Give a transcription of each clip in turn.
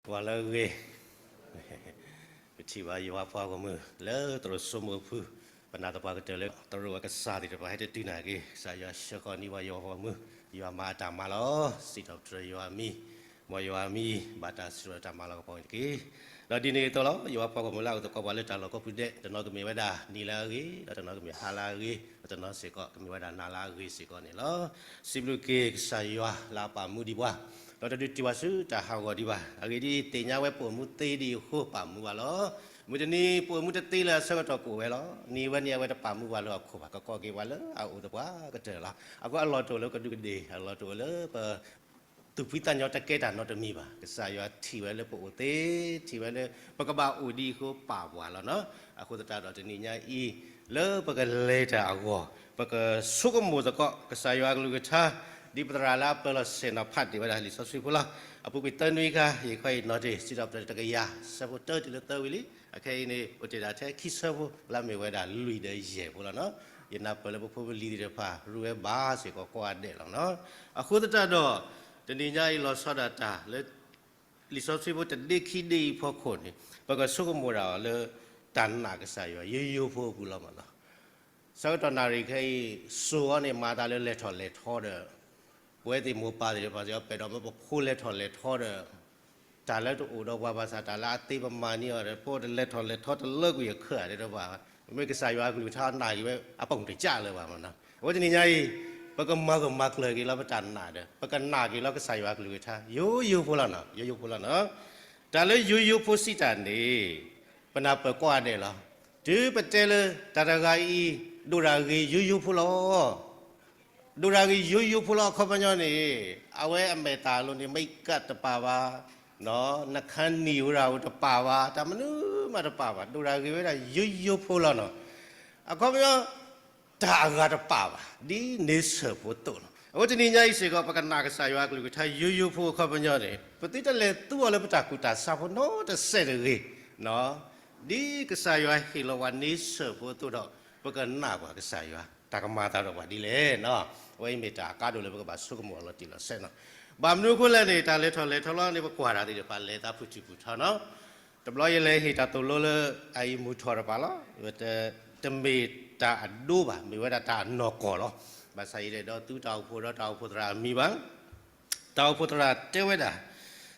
ပှၤလၢအဂ့ၤ, ပထံၣ်ဘၣ်ယွၤပှၤဂီၢ်မုၢ် လၢသရိာ်စိမိၤအဖု, ပနာ်သပှၢ်ကတၢၢ်လၢ သရိာ်အကစၢ်သ့ၣ်တဖၣ် ဟဲတတုၤနာ်က့ၤ ကစၢ်ယွၤဆှၢဃီၤန့ၢ်ပှၤယွၤပှၤဂီၢ်မုၢ်, ယွၤမၤအတၢ်မၤလီၤ. စံးထီၣ်ပတြၢၤယွၤအမံၤ, မ်ယွၤအမံၤ ဘၣ်တၢ်စံးထီၣ်တၢ်မၤလီၤကပီၤန့ၣ်တက့ၢ်. ဒီးဒ်န့ၣ်အသိးလီၤ, ယွၤပှၤဂီၢ်မုၢ်လၢအအိၣ်သကိးပှၤလၢတၢ်လီၢ်ကိးပူၤဒဲး, တနီၤကမ့ၢ်ဝဲဒၣ်နံၤလၢအဂ့ၤ, ဒီးတနီၤကမ့ၢ်ဟါလၢအဂ့ၤ, ဒီးတနီၤစ့ၢ်ကီး ကမ့ၢ်ဝဲဒၣ်နၤလၢအဂ့ၤစ့ၢ်ကီးန့ၣ်လီၤ. စံးဘျုးက့ၤကစၢ်ယွၤလၢအပာ်မူဒံးပှၤ, ဒီးတဒုးတုၤဘၣ်ဆူတၢ်ဟးဂီၤဒံးဘၣ်. အဂ့ၢ်ဒ်အံၤ, သ့ၣ်ညါဝဲပအိၣ်မူသ့ဒံးအဃိ ပာ်မူပှၤလီၤ. မုၢ်တနံၤပအိၣ်မူတသ့လၢအဆၢကတီၢ်ကအိၣ်ဝဲလီၤ. နံၤဝဲန့ၣ် အဝဲတပာ်မူပှၤလၢဟီၣ်ခိၣ်ဘၣ်, ကကိးက့ၤပှၤလၢအအိၣ်သပှၢ်ကတၢၢ်လီၤ. အဃိအလီၢ်တအိၣ်လၢကဒူးကဒ့ၣ်, အလီၢ်တအိၣ်လၢပ သူၣ်ဖှံသးညီတကဲတၢ်နီတမံၤဘၣ်. ကစၢ်ယွၤထံၣ်ဝဲလၢပအိၣ်သ့, ထံၣ်ဝဲလၢပကဘၣ်အိၣ်ဒံးအဃိပာ်ပှၤလီၤနီၤ. အဃိသတးဒီးတနံၤညါအံၤ လၢပကလဲၤတၢ်အဂီၢ် ပကဆိကမိၣ်သကိး ကစၢ်ယွၤအကလုၢ်ကထါ ဒ်ပသရၣ်လၢအပၢၤလီၢ်ဆ့ၣ်နီၤဖးတ့ၢ်ဝဲဒၣ်လံာ်စီဆှံဖိလီၤ. အပူၤကွံာ်သၢနွံခါ ယခီအံၤနီၣ်တ့ၢ် စံးထီၣ်ပတြၢၤတကယၤ ဆၢဖိတၢတုၤလၢသၢဝံၤလံ. အခဲအံၤန့ၣ် အိၣ်တ့ၢ်ဒၣ်ထဲခံဆၢဖိလၢအမ့ၢ်ဝဲဒၣ်လွံၢ်ဒီးယဲၢ်ဖိလီၤနီၤ. ယနၢ်ပၢၢ်လၢပဖိပလံၤသ့ၣ်တဖၣ် ရူးဝဲဘၣ်စ့ၢ်ကီးကိးဂၤဒဲးလီၤနီၤ. အဃိသတးဒီး တနံၤညါအံၤလီၤဆီဒၣ်တၢ်လၢ လံာ်စီဆှံဖိတဒ့ခံဒ့အံၤအဖီခိၣ်န့ၣ် ပကဆိကမိၣ်ဒၣ်အီၤလၢ တၢ်နာ်ကစၢ်ယွၤယိယိဖိအပူၤလီၤမးနီၤ. ဆၢကတီၢ်နၣ်ရံၣ်ခဲအံၤ စိၤအီၤန့ၣ် မၤသးလၢလဲၤထီၣ်လဲၤထီဒီး ပဝဲသ့ၣ်မိၢ်ပၢ်သ့ၣ်တဖၣ်စ့ၢ်ကီး ပအဲၣ်ဒိးမၢပဖိလဲၤထီၣ်လဲၤထီဒီး တၢ်လၢတအိၣ်ဒီးပှၤဘၣ်ဆၣ် တၢ်လၢအသ့ပမၤန့ၢ်အီၤဒီး ပအိၣ်တလဲၤထီၣ်လဲၤထီတလၢကွံာ်အခၢၣ်ဒဲးဒီးဘၣ်, မ့ၢ်ကစၢ်ယွၤအကလုၢ်ကထါနာ်က့ၤဝဲအပူၤတကၢ်လၢၤဘၣ်မးနီၤ. အဝဲတနံၤညါအံၤ ပကမၤဂၢၢ်မၤကျၢၤက့ၤလီၤပတၢ်နာ်ဒီး ပကနာ်က့ၤလီၤကစၢ်ယွၤအကလုၢ်ကထါ ယိယိဖိလီၤနီၤ, ယိယိဖိလီၤနီၤ. တၢ်လၢယိယိဖိစံးတၢ်န့ၣ် ပနၢ်ပၢၢ်ကိးဂၤဒဲးလီၤ. တုၤပတဲလၢတၢ်တဂၤအံၤ ဒိၣ်တၢ်ဂ့ၤယိယိဖိလီၤ ဒိၣ်တၢ်ဂ့ၤယိယိဖိလီၤအခီပညီန့ၣ် အဝဲအမဲာ်သၣ်အလိၤန့ၣ် makeup တပာ်ဘၣ်, နီၣ် နှာခေါင်းစည်းဝဲဒၣ်တပာ်ဘၣ်, တၢ်မနုၤမးတပာ်ဘၣ်, ဒိၣ်တၢ်ဂ့ၤဝဲဒၣ်ယိယိဖိလီၤနီၤ. အခီပညီ တၢ်အဂၤတပာ်ဘၣ်, ဒ်န့ဆၢၣ်ဖိအသိးလီၤ. အဝဲတနံၤညါအံၤစ့ၢ်ကီး ပကနာ်ကစၢ်ယွၤအကလုၢ်ကထါယိယိဖိအခီပညီန့ၣ် ပသုတလဲၤသူအီၤလၢပတၢ်ကူၣ်တၢ်ဆးဖိနီတစဲးတဂ့ၤ, ဒ်ကစၢ်ယွၤဟ့ၣ်လီၤပှၤန့ဆၢၣ်ဖိအသိးဒီး ပကနာ်ပှၤကစၢ်ယွၤ တၢ်ကမၤသးဒီးပှၤဒ်လဲၣ်နီၤ. အဝဲအံၤမ့ၢ်တၢ်အကါဒိၣ်လၢပကဘၣ်ဆိကမိၣ်အီၤလီၤတံၢ်လီၤဆဲးနီၤ. ဘၣ်မနုၤအဃိလဲၣ်န့ၣ် တၢ်လဲၤထီၣ်လဲၤထီလီၤန့ၣ် ပကွၢ်တၢ်သ့ၣ်တဖၣ်လဲၤသးဖုၣ်ထံၣ်ဖုၣ်ထီနီၤ. တဘျီယလဲၤဟ့ၣ်တၢ်သိၣ်လိလၢအအံၤမုၢ်ထီၣ်တပၤလီၤ. တမ့ၢ်တၢ်အဒိဘၣ်, မ့ၢ်ဝဲဒၣ်တၢ်အနီၢ်ကီၢ်လီၤ. ဘၣ်ဆၣ်ယတအဲၣ်ဒိးသူတၢ်အိၣ်ဖှိၣ်ဒီးတၢ်အိၣ်ဖှိၣ်သရၣ်အမံၤဘၣ်. တၢ်အိၣ်ဖှိၣ်သရၣ်တဲဝဲဒၣ်,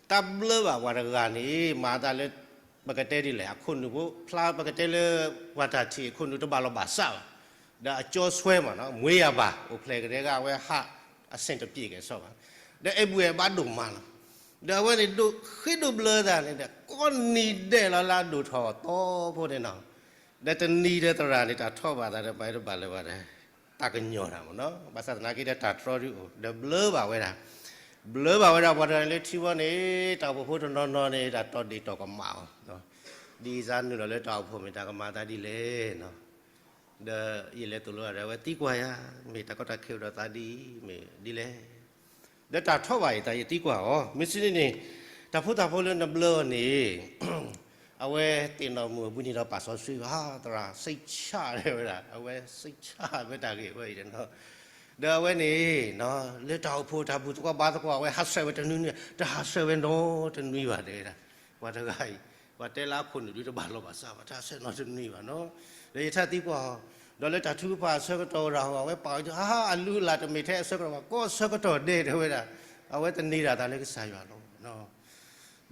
တၢ်ဘျၢဘၣ်ပှၤတဂၤန့ၣ် မၤအသးလၢ ပကတဲဒ်လဲၣ် အခိၣ်နူာ်ဖိဖျါ ပကတဲလၢပှၤတၢ်ထံၣ်အခိၣ်နူာ�တဘၣ်လီၤဘၣ်စးဘၣ်, ဒီးအကၠီဆွဲမးနီၤ မွေးရာပါ အိၣ်ဖျဲၣ်ကတဲဂၤ အဝဲဟးအဆင်တပြေကဲၤဆီဘၣ်, ဒီးအဲၣ်ဘူၣ်အဲၣ်ဘါဒိၣ်မးလီၤ. ဒီးအဝဲန့ၣ်ဒိး ဃ့ဒိးဘျၢသးန့ၣ်ဒီး ကိးနံၤဒဲးလီၤလၢအဒိၣ်ထီၣ်အသီဖိန့ၣ်နီၤ. ဒီးတနံၤဒီးသရၣ်န့ၣ် တၢ်ထီၣ်ဘၣ်သးဒီး ပှၤတဘၣ်လၢၤဘၣ်ဒီး တၢ်ကညီၤတၢ်မးနီၤ. ဘၣ်ဆၣ်သနာ်က့ဒီးတၢ်တြီဒုးအိၣ် ဒီးဘျၢဘၣ်ဝဲဒၣ်, ဘျၢဘၣ်ဝဲဒၣ်ပှၤတဂၤလၢထံဝီန့ၣ် တၢ်အိၣ်ဖှိၣ်ဖိတနီၤနီၤန့ၣ် တၢ်တီၢ်ဒ့ၣ်တီၢ်ကမၣ်အီၤ, ဒ်အံၤစါနုာ်လီၤလၢတၢ်အိၣ်ဖှိၣ်မ့ၢ်တၢ်ကမၤသးဒ်လဲၣ်နီၤ. ဒီးယလဲၤသိၣ်လိဒီး အဝဲသံကွၢ်ယၤ မ့ၢ်တၢ်ကီတၢ်ခဲအိၣ်ဒီးသးဒ်အံၤ မ့ၢ်ဒ်လဲၣ်. ဒီးတၢ်ထီၣ်ဘၣ်အံၤ တၢ်ယသံကွၢ်အီၤ မ့ၢ်စံးန့ၣ်န့ၣ် တၢ်ဖိသၣ်ဖိလၢနဘျၢအီၤန့ၣ် အဝဲသ့ၣ်နီၣ်မုၢ်အပူၤန့ၣ်ဒီးပာ်စီဆှံဘၣ် သရၣ် စိတ်ချ တဲဝဲဒၣ် အဝဲ စိတ်ချ မ့ၢ်တၢ်ဂ့ၢ်ဝဲအံၤန့ၣ်နီၤ. ဒီးအဝဲန့ၣ် လၢတၢ်အိၣ်ဖှိၣ်တၢ်ဘူၣ်သကိးဘါသကိး အဝဲဟးဆှဲးဝဲတနွံနွံ တဟးဆှဲးဝဲနီတနွံဘၣ် တဲဝဲဒၣ်. ပှၤတဂၤအံၤ ပှၤတဲလၢအခိၣ်နူာ်ဒုးတဘၣ်လီၤဘၣ်စးဘၣ် တဟးဆှဲးနီတနွံဘၣ်နီၤ. ဒီးယထံၣ်သံကွၢ်အီၤ ဒီးလၢတၢ်ထုကဖၣ်အဆၢကတီၢ်ဝဲဒၣ် အဝဲပာ်ဝဲ အလုၢ်အလၢ်တမ့ၢ်ထဲအဆၢကတီၢ်ဘၣ် ကိးဆၢကတီၢ်ဒဲး တဲဝဲဒၣ်. အဝဲသန့ၤဒၣ်သးလၢကစၢ်ယွၤလီၤ.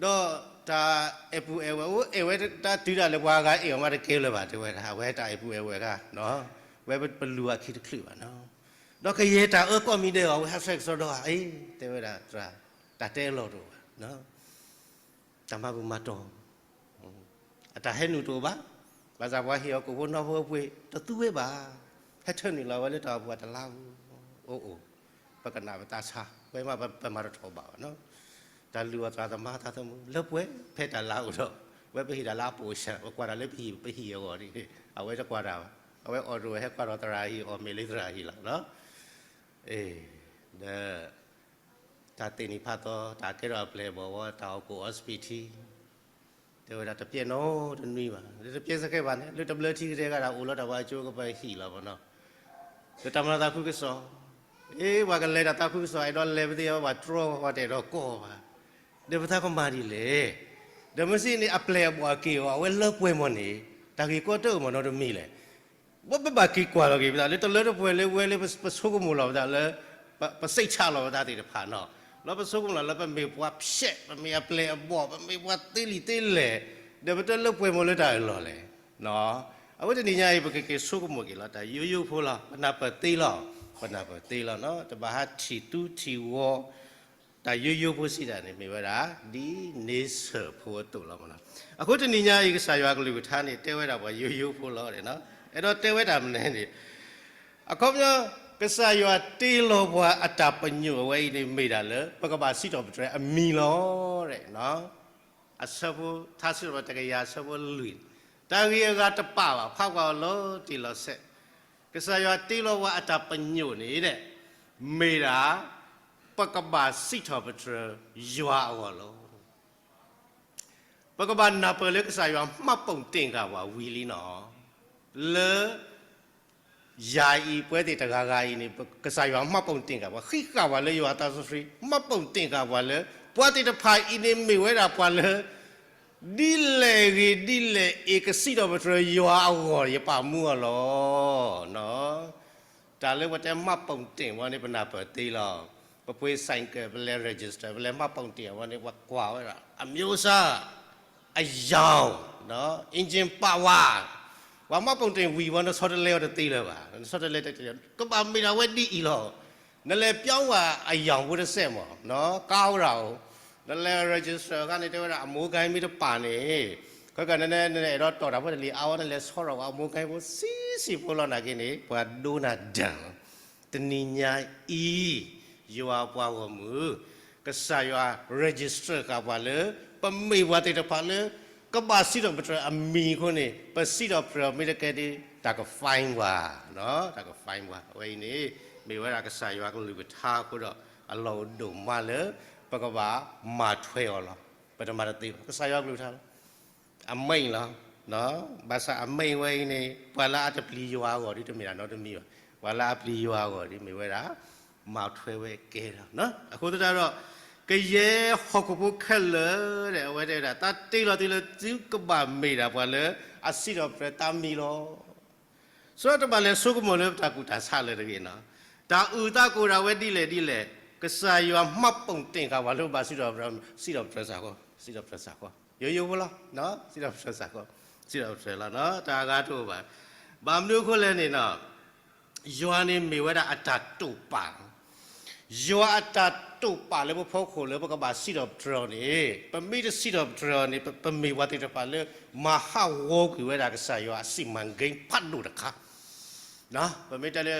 ဒီးတၢ်အဲၣ်ပုၢ်အဲၣ်ဝဲၢ် အိၣ်အဲၣ်ဝဲတၢ်တုၤဒၣ်လဲာ် ပှၤဂၤအဲၣ်အီၤမးတကဲလၢၤဘၣ် တဲဝဲဒၣ်. အဝဲတၢ်အဲၣ်ပုၢ်အဲၣ်ဝဲၢ်ဂၤ ဝဲပလူၤအခံတချုးဘၣ်နီၤ. ဒီးကယဲၢ်တၢ်အၢကီၢ်မံၤဒဲးအီၤ ဝဲဟးဆှဲးကစီဒီဧါ အ့ တဲဝဲဒၣ် သရၣ် တၢ်တဲလီၤတအိၣ်ဘၣ် တၢ်မၤဘူၣ်မၤတီၢ် အတၢ်ဟဲနုာ်တအိၣ်ဘၣ်. ဘၣ်ဆၣ်ပှၤဟ့ၣ်အီၤကိၣ်ဖိနီၣ်ဖိအပှ့ၤ တသူဝဲဘၣ်. ဟဲထၢနုာ်လီၤဝဲလၢတၢ်အိၣ်ဖှိၣ်အတလါဧိၤ. အိၣ်အိၣ် ပကနၣ်ပသးဆါ ပမၤပမၤတထီၣ်ဘၣ်ဘၣ်နီၤ. တၢ်လုၢ်အီၣ်သရၣ်သမါသးသမူ လၢပှဲၤဖဲတၢ်လါအိၣ်ဒီး ဝဲပဟ့ၣ်တၢ်လၢအပိာ်စၢၤ ပကွၢ်တၢ်လၢပဟံၣ်ပဟံၣ်အဂီၢ်န့ၣ် အဝဲတကွၢ်တၢ်ဘၣ်. အဝဲအီၣ်တအိၣ်ဝဲ ဟဲကွၢ်ဒီးသရၣ်အဟံၣ် အီၣ်မ့ၤလၢသရၣ်အဟံၣ်လီၤ. အ့ ဒီး တၢ်သ့ၣ်နံၣ်ဖးသီ တၢ်ကဲထီၣ်အပျဲၢ်အဘီၣ်ဝဲ တၢ်အီၣ်ကိၣ်အီစပံးထံ တဲဝဲဒၣ်တပျဲနီတနွံဘၣ်. တပျဲစ့ၢ်ကီးဘၣ်န့ၣ် လၢတဘျၢထံကတဲဂၤဒၣ်အိၣ်လီၤတၢ်ပှၤကၠိကပၤဟံၣ်လီၤဘၣ်နီၤ. ဒီးတၢ်မၤလၤသးခုကစီၣ် အ့ ပှၤကလဲၤတၢ်သးခုကစီၣ် အဲၣ်ဒိးလဲၤပသ့ၣ် ပှၤတြီပှၤတအဲၣ်ဒိးကိးဘၣ်. ဒီးပသးကမၤဒ်လဲၣ် ဒီးမ့ၢ်စ့ၢ်န့ၣ် အပျဲၢ်အဘီၣ်အက့ၢ်အဂီၤ အဝဲလၢပှဲၤမီၢ်န့ၣ် တၢ်ဂ့ၢ်ကီတအိၣ်မီၢ်နီတမံၤလဲၣ်. ဝဲပဘၣ်က့ၤကွၢ်လီၤက့ၤပသးလၢတလၢတပှဲၤလၢဝဲလၢပဆိကမိၣ်လီၤပသးလၢ ပစိတ်ချလီၤပသးသ့ၣ်တဖၣ်နီၤ, လၢပဆိကမိၣ်လီၤလၢပမ့ၢ်ပှၤဖျဲး, ပမ့ၢ်အပျဲၢ်အဘီၣ်, ပမ့ၢ်ပှၤသ့လံာ်သ့လဲၢ်, ဒီးပတလၢပှဲၤမီၢ်လၢတၢ်အၢၣ်လီၤလဲၣ်. အဝဲတနံၤညါအံၤ ပကက့ၤဆိကမိၣ်က့ၤလီၤ တၢ်ယိယိဖိလီၤ. ပနၢ်ပၢၢ်သ့လီၤ, ပနၢ်ပၢၢ်သ့လီၤနီၤ. တဘၣ်ဟးထံၣ်သူထံၣ်ဝီ တၢ်ယိယိဖိစံးတၢ်န့ၣ် မ့ၢ်ဝဲဒၣ် ဒ်န့ဆၢၣ်ဖိအသိးလီၤမနီၤ. အဃိတနံၤညါအံၤ ကစၢ်ယွၤကလုၢ်ကထါန့ၣ် တဲဝဲဒၣ်ပှၤယိယိဖိလီၤဒီးနီၤ, အဲၣ်ဒိးတဲဝဲတၢ်မနုၤန့ၣ်, အခီပညီ ကစၢ်ယွၤတ့လီၤပှၤအတၢ်ပညိၣ်အဝဲအံၤန့ၣ် မ့ၢ်ဒၣ်လၢ ပကဘၣ်စံးထီၣ်ပတြၢၤအမံၤလီၤ. အဆၢဖိ ထါစံးထီၣ်ပတြၢၤတကယၤအဆၢဖိလွံၢ်, တၢ်ဂ့ၢ်အဂၤတပာ်ဘၣ် ဖးကွၢ်အီၤလီၤတံၢ်လီၤဆဲး, ကစၢ်ယွၤတ့လီၤပှၤအတၢ်ပညိၣ်န့ၣ် မ့ၢ်ဒၣ် ပကဘၣ်စံးထီၣ်ပတြၢၤယွၤအဂီၢ်လီၤ. ပကဘၣ်နၢ်ပၢၢ်လၢကစၢ်ယွၤမှတ်ပုံတင်ဃာ်ပှၤဝံၤလံနီၤ, လၢ ယၤအံၤပဝဲသ့ၣ်တဂၤဂၤအံၤန့ၣ် ကစၢ်ယွၤမှတ်ပုံတင်ဃာ်ပှၤ, ဃ့ဃာ်ပှၤလၢယွၤအသးစီဆှံ, မှတ်ပုံတင်ဃာ်ပှၤလၢ ပှၤသ့ၣ်တဖၣ်အံၤန့ၣ်မ့ၢ်ဝဲဒၣ်ပှၤလၢ ဒ်လဲၣ်ဂ့ၤဒ်လဲၣ်အံၤ ကစံးထီၣ်ပတြၢၤယွၤအဂီၢ် ယပာ်မူအီၤလီၤ. တၢ်လၢပှၤတဲမှတ်ပုံတင်ဝဲန့ၣ် ပနၢ်ပၢၢ်သ့လီၤ. ပပှ့ၤ ဆိုင်ကယ် ပလဲၤ register ပလဲၤမှတ်ပုံတင်ဝဲန့ၣ် ပှၤကွၢ်ဝဲဒၣ် အမျိုးအစား အရောင် engine power, ပှၤမှတ်ပုံတင်ဝံၤဝဲ နဆီတလဲအီၤတသ့လၢၤဘၣ်, နဆီတလဲတသ့လၢၤ, ကဘၣ်မ့ၢ်ဒၣ်ဝဲဒ်အံၤလီၤ. နလဲၤပြောင်းဝဲအရောင်ဖိတစဲးမး, ကါဝဲဒၣ်အိၣ်, နလဲၤ register အခါန့ၣ် တဲဝဲဒၣ် အမိုးကိုင်းမ့ၢ်တပာ်န့ၣ်, ခဲကနံၣ်န့ၣ် နအဲၣ်ဒိးတီၢ်တၢ်ဖိတလံၤအါဝဲ နလဲၤဆီထီၣ်ဝဲအမိုးကိုင်းဖိဆံးဆံးဖိလီၤ. နာ်က့န့ၣ် ပှၤဒိနၢ်ဒၢ် တနံၤညါအံၤ ယွၤပှၤဂီၢ်မုၢ် ကစၢ်ယွၤ register ဃာ်ပှၤလၢ ပမ့ၢ်ပှၤသ့ၣ်တဖၣ်လၢ ကဘၣ်စံးထီၣ်ပတြၢၤအမံၤအဃိန့ၣ် ပစံးထီၣ်ပတြၢၤမ့ၢ်တကဲဒ် တၢ်က fine ပှၤ, တၢ်က fine ပှၤ. အဝဲအံၤန့ၣ် မ့ၢ်ဝဲဒၣ်ကစၢ်ယွၤကလုၢ်ကထါအဃိဒီး အလီၢ်အိၣ်ဒိၣ်မးလၢ ပကဘၣ်မၤထွဲအီၤလီၤ. ပတမၤတသ့ဘၣ်. ကစၢ်ယွၤကလုၢ်ကထါလီၤ. အမိန့်လီၤ. ဘၣ်ဆၣ်အမိန့်ဝဲအံၤန့ၣ် ပှၤလၢအတပျံၤယွၤအဂီၢ်ဒီး တမ့ၢ်ဒၣ်နီတမံၤဘၣ်. ပှၤလၢအပျံၤယွၤအဂီၢ်ဒီး မ့ၢ်ဝဲဒၣ် မၤထွဲဝဲကဲလီၤ. အဃိသတးဒီး ကယဲၢ်ဟီၣ်ခိၣ်ဖိခဲလၢာ်ဒီး အဝဲတဲဝဲဒၣ် တၢ်တ့လီၤသုလၢသုကဘၣ်မ့ၢ်ဒၣ်ပှၤလၢအစံးထီၣ်ပတြၢၤတၢ်မံၤလီၤ. ဆိတဘၣ်လဲၤဆိကမိၣ်လၢပတၢ်ကူၣ်တၢ်ဆးလၢၤတဂ့ၤနီၤ. တၢ်အုၣ်သးကအိၣ်ဒၣ်ဝဲဒ်လဲၣ်ဒ်လဲၣ်, ကစၢ်ယွၤမှတ်ပုံတင်ဃာ်ပှၤလၢပဘၣ်စံးထီၣ်ပတြၢၤ, စံးထီၣ်ပတြၢၤစ့ၢ်ကီး, စံးထီၣ်ပတြၢၤစ့ၢ်ကီး, ယိယိဖိလီၤ. စံးထီၣ်ပတြၢၤစ့ၢ်ကီး, စံးထီၣ်ပတြၢၤလီၤ. တၢ်အဂၤတအိၣ်ဘၣ်. ဘၣ်မနုၤအဃိလဲၣ်န့ၣ်နီၤ ယွၤန့ၣ်မ့ၢ်ဝဲဒၣ်အတၢ်တိာ်ပာ်လီၤ. ယွၤအတၢ်တိာ်ပာ်လၢပဖီခိၣ်လၢပကဘၣ်စံးထီၣ်ပတြၢၤအီၤန့ၣ် ပမ့ၢ်တစံးထီၣ်ပတြၢၤအီၤန့ၣ် ပမ့ၢ်ပှၤသ့ၣ်တဖၣ်လၢ မၤဟးဂီၤကွံာ်ဝဲဒၣ်ကစၢ်ယွၤအစီမံကိန်းဖးဒိၣ်တခါ ပမ့ၢ်တဲလၢ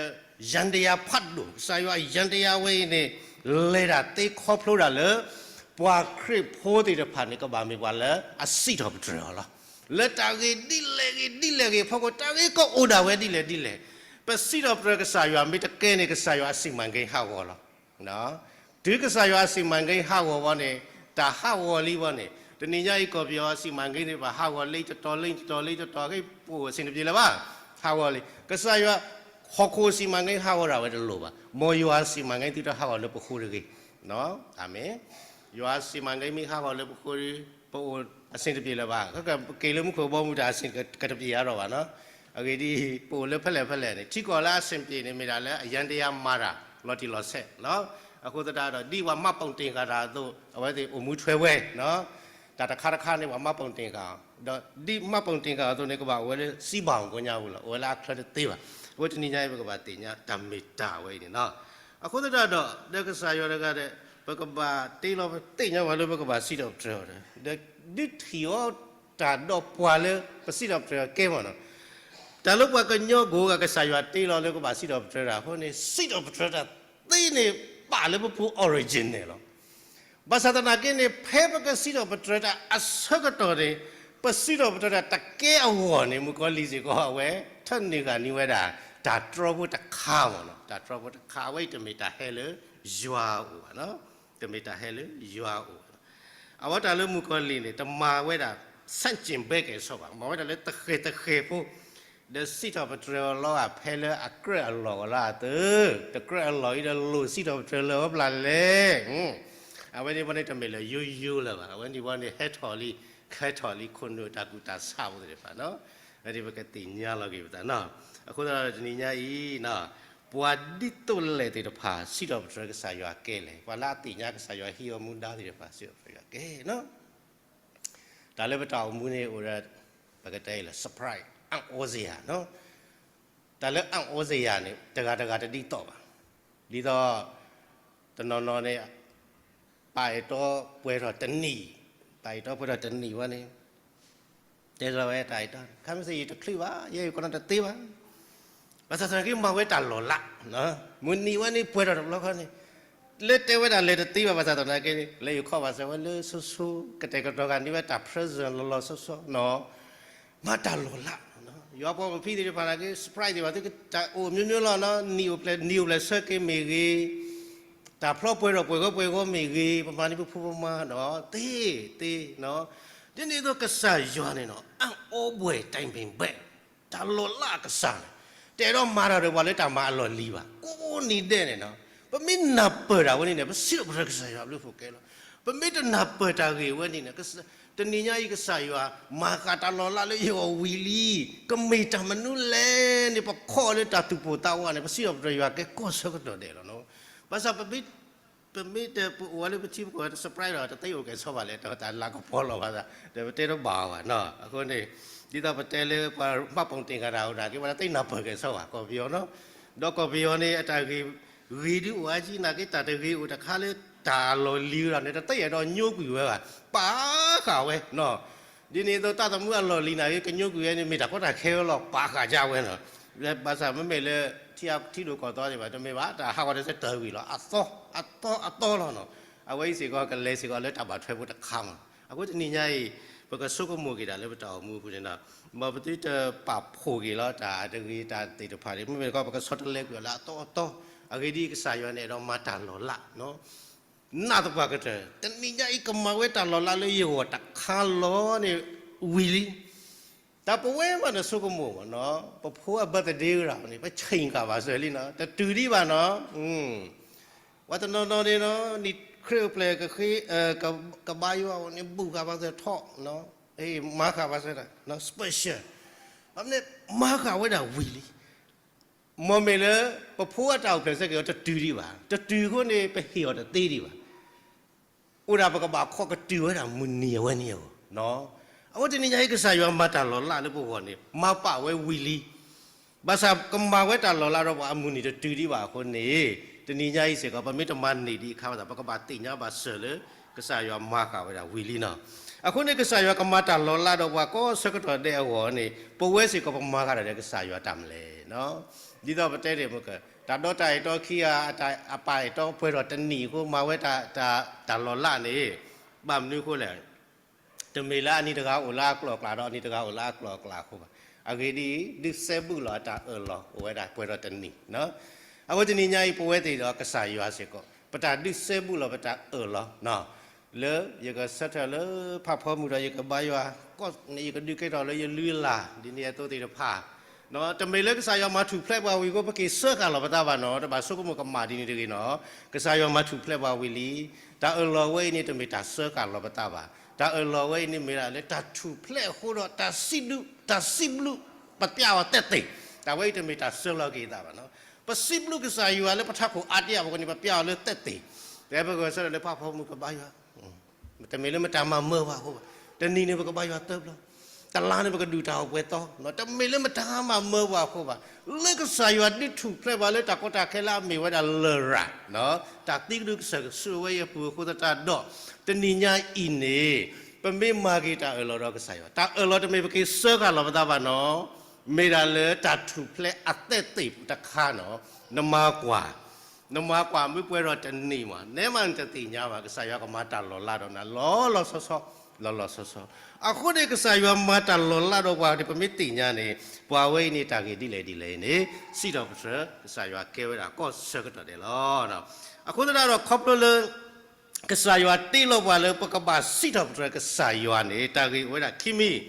ယန္တရားဖးဒိၣ်, ကစၢ်ယွၤအယန္တရားဝဲအံၤန့ၣ် လဲၤဒၣ်သ့ခီဖျိဒၣ်လၢ ပှၤခရံာ်ဖိသ့ၣ်တဖၣ်န့ၣ် ကဘၣ်မ့ၢ်ပှၤလၢအစံးထီၣ်ပတြၢၤအီၤလီၤ. လၢတၢ်ဂ့ၢ်ဒ်လဲၣ်ဂ့ၤဒ်လဲၣ်ဂ့ၤအဖီခိၣ် တၢ်ဂ့ၢ်ကအိၣ်ဒၣ်ဝဲဒ်လဲၣ်ဒ်လဲၣ်, ပစံးထီၣ်ပတြၢၤကစၢ်ယွၤမ့ၢ်တကဲန့ၣ် ကစၢ်ယွၤအစီမံကိန်းဟးဂီၤလီၤ. တုၤကစၢ်ယွၤအစီမံကိန်းဟးဂီၤဝဲန့ၣ် တၢ်ဟးဂီၤလံဝဲန့ၣ် တနံၤညါအံၤ ကီၢ်ပယီၤအစီမံကိန်းန့ၣ် ဘၣ်ဟးဂီၤလံတတီၤလံတတီၤလံတတီၤ ဂ့ၢ်ပအိၣ်အဆင်တပြေလၢၤဘၣ်, ဟးဂီၤလံ. ကစၢ်ယွၤ ဟီၣ်ခိၣ်အစီမံကိန်းဟးဂီၤဒၣ်ဝဲတလိၣ်ဘၣ်. မ်ယွၤအစီမံကိန်း သုတဟးဂီၤလၢပဃိတဂ့ၤ. အၤမ့ၣ်. ယွၤအစီမံကိန်းမ့ၢ်ဟးဂီၤလၢပဃိဒီး ပအိၣ်အဆင်တပြေလၢၤဘၣ်. ကက့ၤလၢမူခိၣ်ဘီမုၢ် တၢ်အဆင်ကတပြေအါထီၣ်ဘၣ်နီၤ. အဂ့ၢ်ဒ်အံၤ ပအိၣ်လၢဖဲလဲၣ်ဖဲလဲၣ်န့ၣ် ထံကီၢ်လၢအဆင်ပြေန့ၣ် မ့ၢ်ဒၣ်လၢအယန္တရားမၤတၢ်လီၤတံၢ်လီၤဆဲးလီၤ. အဃိသတးဒီး ဒ်ပှၤမှတ်ပုံတင်ဃာ်တၢ်အသိး အဝဲသ့ၣ်အိၣ်မူထွဲဝဲနီၤ. တၢ်တခါတခါန့ၣ် ပှၤမှတ်ပုံတင်ဃာ်အီၤ ဒီးဒ်မှတ်ပုံတင်ဃာ်အီၤအသိးန့ၣ် ကဘၣ်အိၣ်ဝဲလၢ စည်းဘောင် ကိညါပူၤလီၤ. အိၣ်ဝဲလၢအချၢတသ့ဘၣ်. အဃိတနံၤညါအံၤ ပကဘၣ်သ့ၣ်ညါတၢ်မ့ၢ်တၢ်ဝဲအံၤန့ၣ်နီၤ. အဃိသတးဒီး ဒီးကစၢ်ယွၤတဂၤဒီး ပကဘၣ်တ့လီၤ ပသ့ၣ်ညါပှၤလၢပကဘၣ်စံးထီၣ်ပတြၢၤအီၤဒီး ဒုးထံၣ်အီၤတၢ်ဒီးပှၤလၢပစံးထီၣ်ပတြၢၤအီၤကဲမ့ၢ်နီၤ. တၢ်လၢပှၤကညီကိးဂၤ ကစၢ်ယွၤတ့လီၤလၢကဘၣ်စံးထီၣ်ပတြၢၤတၢ်အဃိန့ၣ် စံးထီၣ်ပတြၢၤတၢ်သ့န့ၣ် ပာ်လၢပပူၤ original န့ၣ်လီၤ. ဘၣ်ဆၣ်သနာ်က့န့ၣ် ဖဲပကစံးထီၣ်ပတြၢၤတၢ်အဆၢကတီၢ်န့ၣ် ပစံးထီၣ်ပတြၢၤတၢ်တကဲအဂီၢ်န့ၣ် မုၣ်ကီၤလံၢ်စ့ၢ်ကီး အဝဲထၢနုာ်ဂၤန့ၢ်ဝဲဒၣ် တၢ်တြီဖိတခါမ့ၢ်နီၤ. တၢ်တြီဖိတခါ အဝဲအံၤတမ့ၢ်တၢ်ဟဲလၢယွၤအအိၣ်ဘၣ်နီၤ. တမ့ၢ်တၢ်ဟဲလၢယွၤအအိၣ်ဘၣ်နီၤ. အဝဲတၢ်လၢမုၣ်ကီၤလံၢ်န့ၣ် တမၤဝဲဒၣ် ဆန့်ကျင်ဘက် ကဲၣ်ဆိးဘၣ်, မၤဝဲဒၣ်လၢတဃဲၤတဃဲၤဖိ ဒီးစံးထီၣ်ပတြၢၤအီၤလီၤဂာ်ဖဲလၢအကြၢးအလီၢ်ဝဲလီၤအသိး, တကြၢးအလီၢ်အံၤဒီးလိၣ်စံးထီၣ်ပတြၢၤလၢအီၤဖဲလဲၣ်. အဝဲန့ၣ်ဝဲန့ၣ်တမ့ၢ်လၢယိယိလၢၤဘၣ်. အဝဲန့ၣ်ဝဲန့ၣ်ဟဲထီၣ်လံ ခဲထီၣ်လံခိၣ်နူာ်တၢ်ကူၣ်တၢ်ဆးဖိသ့ၣ်တဖၣ်နီၤ, အဝဲဒၣ်ပကသ့ၣ်ညါလီၤက့ၤပသးနီၤ. အဃိသတးဒီးတနံၤညါအံၤနီၤ, ပှၤဒ်သိးလဲၣ်သ့ၣ်တဖၣ် စံးထီၣ်ပတြၢၤကစၢ်ယွၤကဲလဲၣ်, ပှၤလၢအသ့ၣ်ညါကစၢ်ယွၤဟံးအီၤမူဒါသ့ၣ်တဖၣ် စံးထီၣ်ပတြၢၤယွၤကဲနီၤ. တၢ်လၢပတၢ်အိၣ်မူန့ၣ်အိၣ်ဒီး ပကတဲအံၤလၢ surprise အံၣ်အိစ့ယၤနီၤ. တၢ်လၢအံၣ်အိစ့ယၤန့ၣ် တဂၤတဂၤတဒ်သိးဘၣ်. ဒ်သိး တနီၤနီၤန့ၣ် ပာ်အဲၣ်တီပှဲၤထီၣ်တနံၣ်, ပာ်အဲၣ်တီပှဲၤထီၣ်တနံၣ်ဝဲန့ၣ် တဲလီၤဝဲတၢ်အဲၣ်တီ, ခါမ့ၢ်စ့ၢ်ယတချုးဘၣ်, ယဲယကနီတသ့ဘၣ်. ဘၣ်ဆၣ်သနာ်က့မၤဝဲတၢ်လီၤလး, မုၢ်နံၤဝဲန့ၣ်ပှဲၤထီၣ်တဘျီဃီန့ၣ်, လၢတဲဝဲဒၣ်လဲၤတသ့ဘၣ်, ဘၣ်ဆၣ်သနာ်က့န့ၣ် လဲၤယခီၣ်ဘၣ်စၢၤဝဲလၢဆိဆိ, ကတဲာ်ကတီၤဂၤန့ၢ်ဝဲတၢ် present လီၤလီၤဆီဆီနီၤ. မၤတၢ်လီၤလး, ယွၤပှၤကဖံသ့ၣ်တဖၣ်နာ်က့ surprise သ့ၣ်တဖၣ် သုတၢ်အိၣ်မျိုးမျိုးလီၤနီၤ, နံၣ်အိၣ်ဖျဲၣ် နံၣ်အိၣ်ဖျဲၣ်ဆၢက့ၤမ့ၢ်ဂ့ၤ, တၢ်ဖျီပှဲၤထီၣ်ပှဲၤဂီၤပှဲၤဂီၤမ့ၢ်ဂ့ၤ, ပမၤန့ၢ်ပဖိပမါနီၤ, သ့သ့နီၤ. ဒ်န့ၣ်အသိးကစၢ်ယွၤန့ၣ်နီၤ အံၣ်အိဘှဲၣ်တၢ်မ့ၢ်ဘဲၣ်, တၢ်လီၤလးအကစၢ်န့ၣ် တအဲၣ်ဒိးမၤတၢ်ဒီးပှၤလၢတၢ်မၤအလီၢ်လံၤဘၣ်, ကိးနံၤဒဲးန့ၣ်နီၤ. ပမ့ၢ်နၢ်ပၢၢ်တၢ်ဝဲန့ၣ်န့ၣ် ပစံးထီၣ်ပတြၢၤကစၢ်ယွၤဘျုးဖှိၣ်ကဲလီၤ. ပမ့ၢ်တနၢ်ပၢၢ်တၢ်ဂ့ၢ်ဝဲန့ၣ်န့ၣ် တနံၤညါအံၤကစၢ်ယွၤ မၤဃာ်တၢ်လီၤလးလၢယဂီၢ်ဝံၤလံ, ကမ့ၢ်တၢ်မနုၤလဲၣ်န့ၣ် ပခိးလၢတၢ်သူၣ်ပိၢ်သးဝးန့ၣ် ပစံးထီၣ်ပတြၢၤယွၤကဲကီၢ်ဆၢကတီၢ်ဒဲးလီၤနီၤ. ဘၣ်ဆၣ် ပမ့ၢ်တပအိၣ်ဝဲလၢပထံပကီၢ် တ surprise ဒီး တသ့အိၣ်ကဲၤဆီဘၣ်လဲၣ်, တၢ်လၤကပီၤလီၤဘၣ်သး ဒီးပတဲတဘၣ်အီၤဘၣ်နီၤ. အဃိန့ၣ် ဒ်သိးပတဲလၢပှၤမှတ်ပုံတင် ဂၤတၢ်အိၣ်ဒၣ်က့ၤ ပှၤတသ့နၢ်ပၢၢ်ကဲၤဆီဘၣ် ကီၢ်ပယီၤနီၤ. ဒီးကီၢ်ပယီၤန့ၣ် အတၢ်ဂ့ၢ်ဂ့ၤဒုးအိၣ်အါကံနာ်က့ တၢ်တဂ့ၤအိၣ်တခါလၢတၢ်အလီၢ်လံၤဒီးန့ၣ် တသ့အဲၣ်ဒိးညိကွံာ်ဝဲဘၣ်, ပာ်ဃာ်ဝဲနီၤ. ဒ်န့ၣ်အသိးတၢ်သမူအလီၢ်လံၤနာ်က့ ကညိကွံာ်ဝဲန့ၣ် မ့ၢ်တၢ်ကီတၢ်ခဲဝဲလီၤ, ပာ်ဃာ်ကဝဲနီၤ. ဘၣ်ဆၣ်မ့မ့ၢ်လၢ ထံဒိၣ်ကီၢ်သီသ့ၣ်တဖၣ် တမ့ၢ်ဘၣ်, တၢ်ဟးဂီၤတစဲးတၢ်ဝံၤလီၤ, အသီ, အသီအသီလီၤနီၤ. အဝဲအံၤစ့ၢ်ကီး ကလဲၤစ့ၢ်ကီးလၢတၢ်ဘၣ်ထွဲဖိတခါမး. အဃိတနံၤညါအံၤ ပကဆိကမိၣ်က့ၤတၢ်လၢပတၢ်အိၣ်မူအပူၤန့ၣ်ဒီး မ်ပသုတပာ်ဖှိၣ်က့ၤလီၤ တၢ်တဂ့ၤတၢ်သ့ၣ်တဖၣ်န့ၣ် မ့မ့ၢ်တခီ ပကဆီတလဲကွံာ်အီၤလၢအသီအသီ, အဂ့ၢ်ဒ်အံၤ ကစၢ်ယွၤန့ၣ်အဲၣ်ဒိးမၤတၢ်လီၤလးနီၤ. နာ်သပှၢ်ကတၢၢ် တနံၤညါအံၤ ကမၤဝဲတၢ်လီၤလးလၢယဂီၢ်တခါလီၤန့ၣ်ဝံၤလံ. တၢ်ပဝဲမးန့ၣ် ဆိကမိၣ်မးနီၤ, ပဖိအ birthday ဂၤန့ၣ် ပဆံၣ်ဃာ်ဘၣ်စၢၤလံနီၤ, တတုၤဒံးဘၣ်နီၤ. ပှၤတနီၤနီၤန့ၣ်နီၤ နံၣ်ခရံာ်အိၣ်ဖျဲၣ်ကဃ့ ကဘါယွၤအီၤန့ၣ် ဘူၣ်ဃာ်ဘၣ်စၢၤထီၣ်, မၤဃာ်ဘၣ်စၢၤတၢ် special, မ့ၢ်မၤဃာ်ဝဲဒၣ်ဝံၤလံ. မ်မ့ၢ်လၢ ပဖိအတၢ်အိၣ်ဖျဲၣ်ဆၢက့ၤအီၤ တတုၤဒံးဘၣ်, တတုၤအဃိန့ၣ် ပဟ့ၣ်အီၤတသ့ဒံးဘၣ်. အိၣ်ဒၣ်ပကဘၣ်ခိးကတုၤဝဲဒၣ်မုၢ်နံၤအဝဲန့ၣ်အဂီၢ်. အဃိတနံၤညါအံၤ ကစၢ်ယွၤမၤတၢ်လီၤလးလၢပဂီၢ်န့ၣ် မၤပာ်ဝဲဝံၤလံ. ဘၣ်ဆၣ်ကမၤဝဲတၢ်လီၤလးဒီးပှၤအမုၢ်နံၤတတုၤဒံးဘၣ်အဃိန့ၣ်, တနံၤညါအံၤစ့ၢ်ကီး ပမ့ၢ်တမၤန့ၢ်ဒံးအခါဘၣ်သး ပကဘၣ်သ့ၣ်ညါဘၣ်စၢၤလၢ ကစၢ်ယွၤမၤဃာ်ဝဲဒၣ်ဝံၤလံနီၤ. အဃိန့ၣ် ကစၢ်ယွၤကမၤတၢ်လီၤလးဒီးပှၤကိးဆၢကတီၢ်ဒဲးအဂီၢ်န့ၣ် ပဝဲစ့ၢ်ကီးပမၤဃာ်တၢ်ဒီးကစၢ်ယွၤတၢ်မနုၤလဲၣ်နီၤ. ဒ်သိးပတဲန့ၣ်မ့ၢ်က တၢ်ဒီတၢ်အဲၣ်တီခံဂၤ အပာ်အဲၣ်တီပှဲၤထီၣ်တနံၣ်အဃိ မၤဝဲတၢ်လီၤလးန့ၣ် ဘၣ်မနုၤအဃိလဲၣ်. တမ့ၢ်လၢအနံၤတဂၤအိၣ်လၢအကျိၤအကျဲဒီး အနံၤတဂၤအိၣ်လၢအကျိၤအကျဲအဃိဘၣ်. အဂ့ၢ်ဒ်အံၤ, ဒုးစဲဘူးလီၤအတၢ်အၢၣ်လီၤ အိၣ်ဝဲဒၣ်ပှဲၤထီၣ်တနံၣ်. အဃိတနံၤညါအံၤ ပဝဲသ့ၣ်ဒီးကစၢ်ယွၤစ့ၢ်ကီး ပတၢ်ဒုးစဲဘူးလီၤပတၢ်အၢၣ်လီၤ လၢယကဆၢထၢၣ်လၢဖးဖီမုၢ်ဒီးယကဘါယွၤ ကီးန့ၣ် ယကဒုးကဲထီၣ်လၢယလုၢ်အလၢ် ဒ်န့ၣ်အသိးသ့ၣ်တဖၣ် တမ့ၢ်လၢကစၢ်ယွၤမၤထူၣ်ဖျဲးပှၤဝံၤအဃိ ပက့ၤစၢဃာ်လီၤပသးဘၣ်နီၤ. တဘၣ်ဆိကမိၣ်ကမၣ်ဒ်န့ၣ်တဂ့ၤနီၤ. ကစၢ်ယွၤမၤထူၣ်ဖျဲးပှၤဝံၤလံ. တၢ်အၢၣ်လီၤဝဲအံၤန့ၣ် တမ့ၢ်တၢ်စၢဃာ်လီၤပသးဘၣ်. တၢ်အၢၣ်လီၤဝဲအံၤန့ၣ်မ့ၢ်ဒၣ်လၢတၢ်ထူၣ်ဖျဲးအဃိဒီး တၢ်စံးဘျုး, တၢ်စံးဘျုး ပပျဲအီၤသ့သ့ၣ်, တၢ်ဝဲအံၤတမ့ၢ်တၢ်စၢလီၤက့ၤသးဘၣ်နီၤ. ပစံးဘျုးကစၢ်ယွၤလၢပထးခိၣ်အါတ့ၢ်အပူၤန့ၣ် ပပျဲအီၤလၢသ့သ့ၣ်, တဲပဂဲၤဆၢထၢၣ်လၢဖးဖီမုၢ်ကဘါယွၤ တမ့ၢ်လၢမတၤမၤမၢပှၤအဃိဘၣ်. တနံၤန့ၣ်ပကဘါယွၤသၢဘျီ, တလါန့ၣ်ပကဒုၣ်တၢ်အီၣ်ပှဲၤသီ, တမ့ၢ်လၢမတၤမၤမၢပှၤအဃိဘၣ်. လၢကစၢ်ယွၤဒုးထူၣ်ဖျဲးပှၤလၢတၢ်ကီတၢ်ခဲလၢအမ့ၢ်ဝဲဒၣ်လရာ်, တၢ်သံကဒုကစၢၢ်ကဆူၣ်ဝဲအံၤအပူၤအဃိသတးဒီး, တနံၤညါအံၤန့ၣ် ပမ့ၢ်မၤက့ၤတၢ်အၢၣ်လီၤဒီးကစၢ်ယွၤ, တၢ်အၢၣ်လီၤတမ့ၢ်ပက့ၤစၢဃာ်လီၤပသးဘၣ်နီၤ. မ့ၢ်ဒၣ်လၢတၢ်ထူၣ်ဖျဲးအသ့သ့ၣ်တခါနီၤ. နမၤကွၢ် နမၤကွၢ်မ့ၢ်ပှဲၤဒီးတနံၣ်မး နဲမးနတသ့ၣ်ညါဘၣ် ကစၢ်ယွၤကမၤတၢ်လီၤလးဒီးနၤ လီၤလီၤဆီဆီ, လီၤလီၤဆီဆီ. အဃိန့ၣ် ကစၢ်ယွၤမၤတၢ်လီၤလးဒီးပှၤန့ၣ် ပမ့ၢ်သ့ၣ်ညါန့ၣ် ပှၤဝဲအံၤန့ၣ် တၢ်ဂ့ၢ်ဒ်လဲၣ်ဒ်လဲၣ်အံၤန့ၣ် စံးထီၣ်ပတြၢၤ ကစၢ်ယွၤကဲဝဲဒၣ်ကီၢ်ဆၢကတီၢ်ဒဲးလီၤ. အဃိသတးဒီးခီဖျိလၢ ကစၢ်ယွၤတ့လီၤပှၤလၢပကဘၣ်စံးထီၣ်ပတြၢၤကစၢ်ယွၤန့ၣ် တၢ်ဂ့ၢ်အိၣ်ဝဲဒၣ်ခံမံၤ,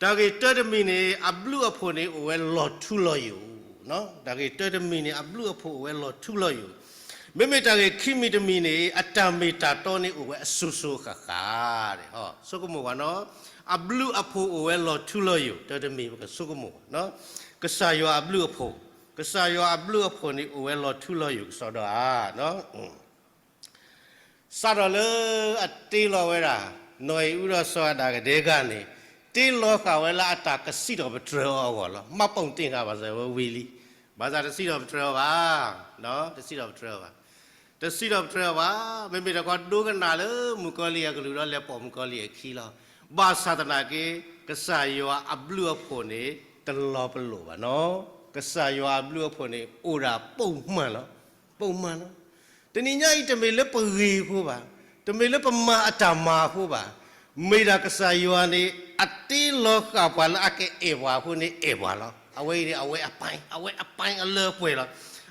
တၢ်ဂ့ၢ်တၢတမံၤန့ၣ် အဘျုးအဖှိၣ်န့ၣ်အိၣ်ဝဲလီၤထူလီၤယိာ်, တၢ်ဂ့ၢ်တၢတမံၤန့ၣ် အဘျုးအဖှိၣ်အိၣ်ဝဲလီၤထူလီၤယိာ်. မ့မ့ၢ်တၢ်ဂ့ၢ်ခံမံၤတမံၤန့ၣ် အတၢ်မ့ၢ်တၢ်တီန့ၣ်အိၣ်ဝဲအစိၤစိၤဃၣ်ဃၣ်, ဆိကမိၣ်ကွၢ်နီၤ, အဘျုးအဖှိၣ်အိၣ်ဝဲလီၤထူလီၤယိာ်, တမံၤပကဆိကမိၣ်, ကစၢ်ယွၤအဘျုးအဖှိၣ်, ကစၢ်ယွၤအဘျုးအဖှိၣ်န့ၣ်အိၣ်ဝဲလီၤထူလီၤယိာ်ကစီဒီဧါ စးထီၣ်လၢအတ့လီၤဝဲဒၣ် နီၢ်အံၤအူဒီးစီၤအၤဒၣ်ကဒဲကၤန့ၣ်, တ့လီၤဃာ်ဝဲလၢအတၢ်ကစံးထီၣ်ပတြၢၤအီၤအဂီၢ်လီၤ. မှတ်ပုံတင် ဃာ်ဘၣ်စၢၤဝဲဝံၤလံ, ဘၣ်ဆၣ်တစံးထီၣ်ပတြၢၤအီၤဘၣ်, တစံးထီၣ်ပတြၢၤအီၤဘၣ်, တစံးထီၣ်ပတြၢၤအီၤဘၣ်, မ့မ့ၢ်တခီဒိကနၣ်လၢမုၣ်ကီၤလံၢ်အကလုၢ်ဒီးလဲၤပိာ်မုၣ်ကီၤလံၢ်အခံလီၤ. ဘၣ်ဆၣ်သနာ်က့ ကစၢ်ယွၤအဘျုးအဖှိၣ်န့ၣ် တလီၤပလိာ်ဘၣ်နီၤ, ကစၢ်ယွၤအဘျုးအဖှိၣ်န့ၣ် အိၣ်ဒၣ်ပိာ်မၢၢ်လီၤ, ပိာ်မၢၢ်လီၤ. တနံၤညါအံၤ တမ့ၢ်လၢပဂ့ၤအဃိဘၣ်, တမ့ၢ်လၢပမၤအတၢ်မၤအဃိဘၣ်, မ့ၢ်ဒၣ်ကစၢ်ယွၤန့ၣ် အတ့လီၤဃာ်ပှၤလၢအကအဲၣ်ပှၤအဃိန့ၣ် အဲၣ်ပှၤလီၤ. အဝဲအံၤန့ၣ် အဝဲအပိုင်း, အဝဲအပိုင်းအလၢအပှဲၤလီၤ.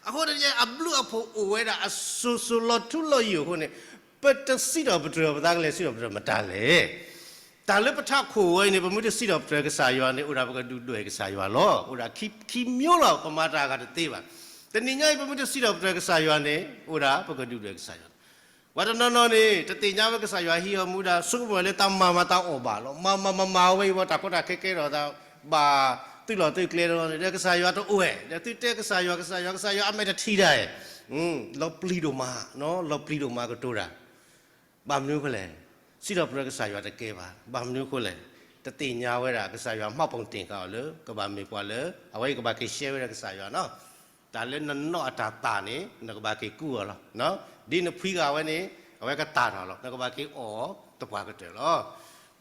အဃိတနံၤညါအံၤ အဘျုးအဖှိၣ်အိၣ်ဝဲဒၣ်အစိၤစိၤလီၤထူလီၤယိာ်အဃိန့ၣ်, ပတစံးထီၣ်ပတြၢၤအီၤ ပသးကလဲၤစံးထီၣ်ပတြၢၤမတၤလဲၣ်. တၢ်လၢပထးခိၣ်ဝဲအံၤန့ၣ် ပမ့ၢ်တစံးထီၣ်ပတြၢၤကစၢ်ယွၤန့ၣ် အိၣ်ဒၣ်ပကဒုၣ်ဒွဲၣ်ကစၢ်ယွၤလီၤ. အိၣ်ဒၣ်ခံ, ခံမျိုးလီၤ, ပမၤတၢ်အဂၤတသ့ဘၣ်. တနံၤညါအံၤ ပမ့ၢ်တစံးထီၣ်ပတြၢၤကစၢ်ယွၤန့ၣ် အိၣ်ဒၣ်ပကဒုၣ်ဒွဲၣ်ကစၢ်ယွၤလီၤ. ပှၤတနီၤနီၤန့ၣ် တသ့ၣ်ညါဝဲကစၢ်ယွၤဟံးအီၤမူဒါ, ဆိကမိၣ်လၢတၢ်မၤမၤတၢ်အီၣ်ဘၣ်လီၤ. မၤမၤမၤမၤဝဲအံၤ တၢ်ကီတၢ်ခဲကဲထီၣ်သး, ဘၣ်သုးလီၢ်သုးကျဲတလီၤန့ၣ် ဒီးကစၢ်ယွၤတအိၣ်ဝဲ, ဒီးသုတဲကစၢ်ယွၤ, ကစၢ်ယွၤ, ကစၢ်ယွၤအမဲာ်တထံၣ်ဒၣ်, လီၤပျံၤဒိၣ်မး, လီၤပျံၤဒိၣ်မးကတိၤတၢ် ဘၣ်မနုၤအဃိလဲၣ်, စံးထီၣ်ပတြၢၤကစၢ်ယွၤတကဲဘၣ်. ဘၣ်မနုၤအဃိလဲၣ်, တသ့ၣ်ညါဝဲဒၣ် ကစၢ်ယွၤ မှတ်ပုံတင် ဃာ်အီၤလၢ ကဘၣ်မ့ၢ်ပှၤလၢ အဝဲအံၤကဘၣ်က့ၤရှဲဝဲဒၣ်ကစၢ်ယွၤနီၤ. တၢ်လၢနနီၢ်အတၢ်သၣ်န့ၣ် နကဘၣ်က့ၤကူအီၤလီၤ. ဒ်နဖှံဂၤဝဲန့ၣ် အဝဲကသၣ်ထီၣ်လီၤ. နကဘၣ်က့ၤအီၣ်တပှၤကတၢၢ်လီၤ.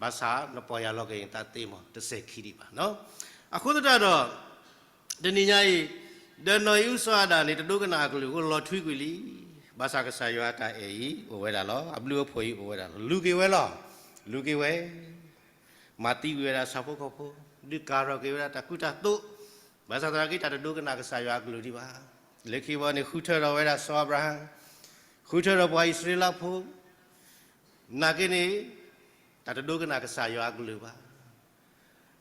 ဘၣ်ဆၣ်နပီၢ်ယၢ်လီၤက့ၤနသးသ့မး တစဲးခံဒံးဘၣ်. အဃိသတးဒီး တနံၤညါအံၤ ဒီးနီၢ်အံၤအူစီၤအၤဒၣ်န့ၣ် တဒိကနၣ်အကလုၢ်အဃိ လီၤထွံကွံာ်လံ. ဘၣ်ဆၣ်ကစၢ်ယွၤအတၢ်အဲၣ်အံၤအိၣ်ဝဲဒၣ်လီၤ. အဘျုးအဖှိၣ်အံၤအိၣ်ဝဲဒၣ်လီၤ. လူၤက့ၤဝဲလီၤ. လူၤက့ၤဝဲ, မၤသံကွံာ်ဝဲဒၣ်ဆၣ်ဖိကီၢ်ဖိ, ဒုးကၤထီၣ်က့ၤဝဲဒၣ်တၢ်ကူတၢ်သိး, ဘၣ်ဆၣ်သနာ်က့ တၢ်တဒိကနၣ်ကစၢ်ယွၤအကလုၢ်ဒံးဘၣ်. လၢခံဘီန့ၣ် ဃုထၢထီၣ်ဝဲဒၣ်စီၤအၤဘြၤဟၣ်, ဃုထၢထီၣ်ပှၤအံၣ်စရ့လးဖိ, နာ်က့န့ၣ် တၢ်တဒိကနၣ်ကစၢ်ယွၤအကလုၢ်ဘၣ်.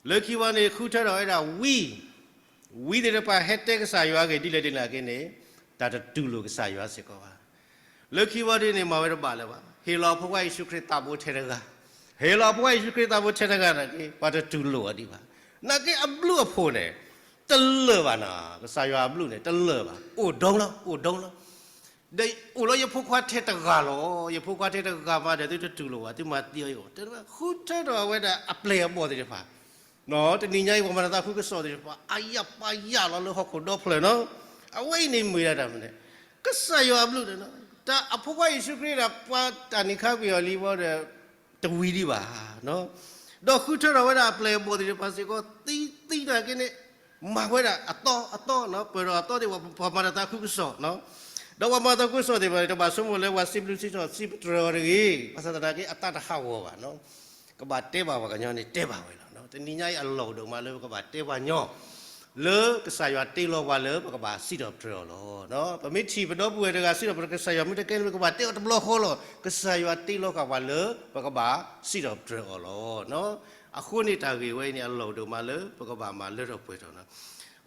လၢခံဘီန့ၣ် ဃုထၢထီၣ်ဝဲဒၣ်ဝံ, ဝံသ့ၣ်တဖၣ်ဟဲတဲကစၢ်ယွၤအဂ့ၢ်ဒ်လဲၣ်ဒ်လဲၣ်နာ်က့န့ၣ် တၢ်တတူၢ်လိာ်ကစၢ်ယွၤစ့ၢ်ကီးဘၣ်. လၢခံဘီဒ်န့ၣ် မၤဝဲတဘၣ်လၢၤဘၣ်. ဟ့ၣ်လီၤအဖိခွါယ့ၣ်ၡူးခရံာ်သးဘိထဲတဂၤ, ဟ့ၣ်လီၤအဖိခွါယ့ၣ်ၡူးခရံာ်သးဘိထဲတဂၤနာ်က့ ပှၤတတူၢ်လိာ်အီၤဒံးဘၣ်. နာ်က့အဘျုးအဖှိၣ်န့ၣ် တလၢာ်ဘၣ်နီၤ, ကစၢ်ယွၤအဘျုးန့ၣ် တလၢာ်ဘၣ်, အိၣ်ဒိလီၤ, အိၣ်ဒိလီၤ. ဒီးအိၣ်လၢယဖိခွါထဲတဂၤလီၤ. ယဖိခွါထဲတဂၤမးဒီး သုတတူၢ်လိာ်ဘၣ်, သုမၤသံအီၤအံၤအိၣ်, တဲဝဲ ဃုထၢထီၣ်ဝဲဒၣ်အပျဲၢ်အဘီၣ်သ့ၣ်တဖၣ် တနံၤညါအံၤ ပှၤမၤတၢ်သးခုကစီၣ်သ့ၣ်တဖၣ် အါယၢ်ပာ်ယၢ်လီၤလၢဟီၣ်ခိၣ်ဒီဖျၢၣ်နီၤ. အဝဲအံၤန့ၣ်မ့ၢ်ဒၣ်တၢ်မနုၤလဲၣ်, ကစၢ်ယွၤအဘျုးန့ၣ်လီၤ. တၢ်အဖိခွါယ့ၣ်ၡူးခရံာ်ဒၣ် ပှၤတၢ်နံၤခါကွံာ်အီၤလံဘီဒီး တဝံၤဒံးဘၣ်. ဒီးဃုထၢထီၣ်ဝဲဒၣ်အပျဲၢ်အဘီၣ်သ့ၣ်တဖၣ်စ့ၢ်ကီး သံသံနာ်က့န့ၣ် မၤဝဲဒၣ်အသီအသီနီၤ, ပၢၢ်ထီၣ်အသီသ့ၣ်တဖၣ် ပှၤမၤတၢ်သးခုကစီၣ်နီၤ. ဒီးပှၤမၤတၢ်သးခုကစီၣ်သ့ၣ်တဖၣ်န့ၣ် တဘၣ်ဆိကမိၣ်လၢပှၤစံးဘျုးစံးထီၣ်စံးပတြၢၤအီၤတဂ့ၤ, ဘၣ်ဆၣ်သနာ်က့ အတၢ်တဟးဂီၤဘၣ်နီၤ. ကဘၣ်တဲဘၣ်ပှၤကညီန့ၣ် တဲဘၣ်ဝဲလီၤ. တနံၤညါအံၤအလီၢ်ဒိၣ်မးလၢပကဘၣ်တဲပှၤကညီ လၢကစၢ်ယွၤတ့လီၤပှၤလၢပကဘၣ်စံးထီၣ်ပတြၢၤအီၤလီၤ. ပမ့ၢ်ထံၣ်ပဒီပုၢ်ဝဲၢ်တဂၤစံးထီၣ်ပတြၢၤကစၢ်ယွၤမ့ၢ်တကဲန့ၣ် ပကဘၣ်တဲအီၤတဘျီဃီလီၤ. ကစၢ်ယွၤတ့လီၤဃာ်ပှၤလၢပကဘၣ်စံးထီၣ်ပတြၢၤအီၤလီၤ. အဃိန့ၣ်တၢ်ဂ့ၢ်ဝဲအံၤန့ၣ် အလီၢ်ဒိၣ်မးလၢပကဘၣ်မၤလၢထီၣ်ပှဲၤထီၣ်နီၤ.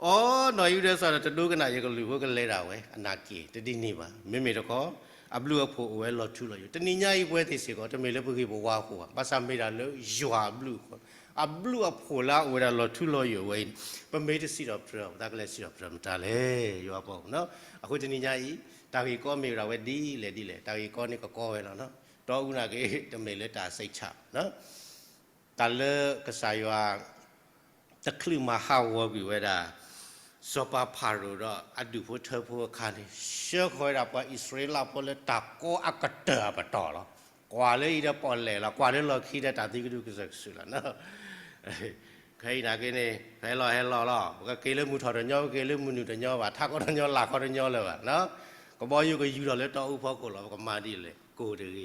အီ နီၢ်အံၤအူဒီးစီၤအၤဒၣ်တဒိကနၣ်ယကလုၢ်အဃိကလဲၤဒၣ်ဝဲ အနာ်က့ၤ တဒ်န့ၣ်ဘၣ်. မ့မ့ၢ်တခီ အဘျုးအဖှိၣ်အိၣ်ဝဲလီၤထူလီၤယိာ်. တနံၤညါအံၤပဝဲသ့ၣ်စ့ၢ်ကီး တမ့ၢ်လၢပဂ့ၢ်ပဝါအဃိဘၣ်. ဘၣ်ဆၣ်မ့ၢ်ဒၣ်လၢယွၤအဘျုးအဃိ, အဘျုးအဖှိၣ်လၢအအိၣ်ဝဲဒၣ်လီၤထူလီၤယိာ်ဝဲအံၤန့ၣ် ပမ့ၢ်တစံးထီၣ်ပတြၢၤအီၤ ပသးကလဲၤစံးထီၣ်ပတြၢၤမတၤလဲၣ် ယွၤပီၢ်နီၤ. အဃိတနံၤညါအံၤ တၢ်ဂ့ၢ်ကီမ့ၢ်ဝဲဒၣ်ဝဲဒ်လဲၣ်ဒ်လဲၣ်, တၢ်ဂ့ၢ်ကီန့ၣ်ကကီဝဲလီၤနီၤ. တီအူနာ်က့ တမ့ၢ်လၢတၢ်စံးဆၣ် တၢ်လၢကစၢ်ယွၤ တချုးမၤဟးဂီၤကွံာ်ဝဲဒၣ် စီၤပၤဖၤရိၤဒီးအဒူၣ်ဖိထၢဖိအခါန့ၣ် ဆှၢဃီၤဝဲဒၣ်ပှၤအံၣ်စရ့လးဖိလၢတၢ်ကီအကတၢၢ်အပတီၢ်လီၤ. ကွၢ်လၢအံၤဒီးပီၣ်လဲၣ်လီၤ, ကွၢ်လၢလီၢ်ခံဒီးတၢ်သံကဒုကစၢၢ်ကစုာ်လီၤ. ခဲအံၤနာ်က့န့ၣ် ဟဲလီၤဟဲလီၤလီၤ, ပကက့ၤလၢမုၢ်ထီၣ်တညီ, ပကက့ၤလၢမုၢ်နုာ်တညီဘၣ်, ထးကီတညီလၢ်ကီတညီလၢၤဘၣ်. ကဘီယူၤကယူၤထီၣ်လၢတီအူဖီခိၣ်လီၤ, ပကမၤဒ်လဲၣ်, ကိၢ်တဂ့ၤ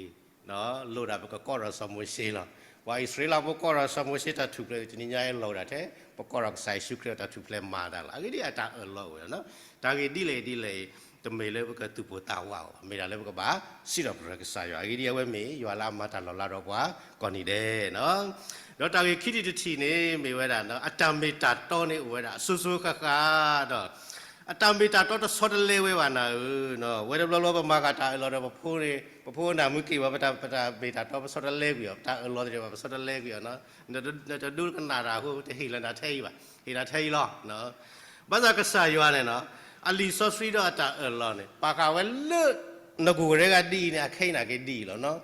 လိၣ်ဒၣ်ပကကိးထီၣ်စီၤမိၤၡ့လီၤ. ပှၤအံၣ်စရ့လးဖိကိးထီၣ်စီၤမိၤၡ့တၢ်ထူၣ်ဖျဲး တနံၤညါအံၤလိၣ်ဒၣ်ထဲ ပကိးထီၣ်ကစၢ်ယ့ၣ်ၡူးခရံာ်အတၢ်ထူၣ်ဖျဲးမၤတၢ်လီၤ. အဂ့ၢ်ဒ်အံၤ အတၢ်အၢၣ်လီၤအိၣ်လီၤ. တၢ်ဂ့ၢ်ဒ်လဲၣ်ဒ်လဲၣ်အံၤ တမ့ၢ်လၢပကသူၣ်ပိၢ်သးဝးအီၤဘၣ်, မ့ၢ်ဒၣ်လၢပကဘၣ်စံးထီၣ်ပတြၢၤကစၢ်ယွၤ. အဂ့ၢ်ဒ်အံၤ အဝဲမ့ၢ်ယွၤလၢအမၤတၢ်လီၤလးဒီးပှၤကိးနံၤဒဲး. ဒီးတၢ်ဂ့ၢ်ခံထံၣ်တထံၣ်န့ၣ် မ့ၢ်ဝဲဒၣ် အတၢ်မ့ၢ်တၢ်တီန့ၣ်အိၣ်ဝဲဒၣ်အစိၤစိၤဃၣ်ဃၣ်ဒီး အတၢ်မ့ၢ်တၢ်တီတဆီတလဲဝဲဘၣ်နၤဧၢ, ဝဲတဘျီဘျီပမၤဃာ်တၢ်အၢၣ်လီၤဒီးပဖိန့ၣ် ပဖိနၢ်မုၢ်က့ၤဘၣ် ပတၢ်မ့ၢ်တၢ်တီပဆီတလဲကွံာ်အီၤ, ပတၢ်အၢၣ်လီၤသ့ၣ်တဖၣ်ပဆီတလဲကွံာ်အီၤ, နတဒိကနၣ်တၢ်အဃိ တဟ့ၣ်လီၤနၤထဲအံၤဘၣ်, ဟ့ၣ်နၤထဲအံၤလီၤ. ဘၣ်ဆၣ်ကစၢ်ယွၤန့ၣ်နီၤ အလံာ်စီဆှံဒီးအတၢ်အၢၣ်လီၤန့ၣ် ပာ်ဃာ်ဝဲလၢနဂိၢ်ကရၢကဒ်အံၤန့ၣ် အခဲအံၤန့ၣ်က့ၤဒ်အံၤလီၤနီၤ.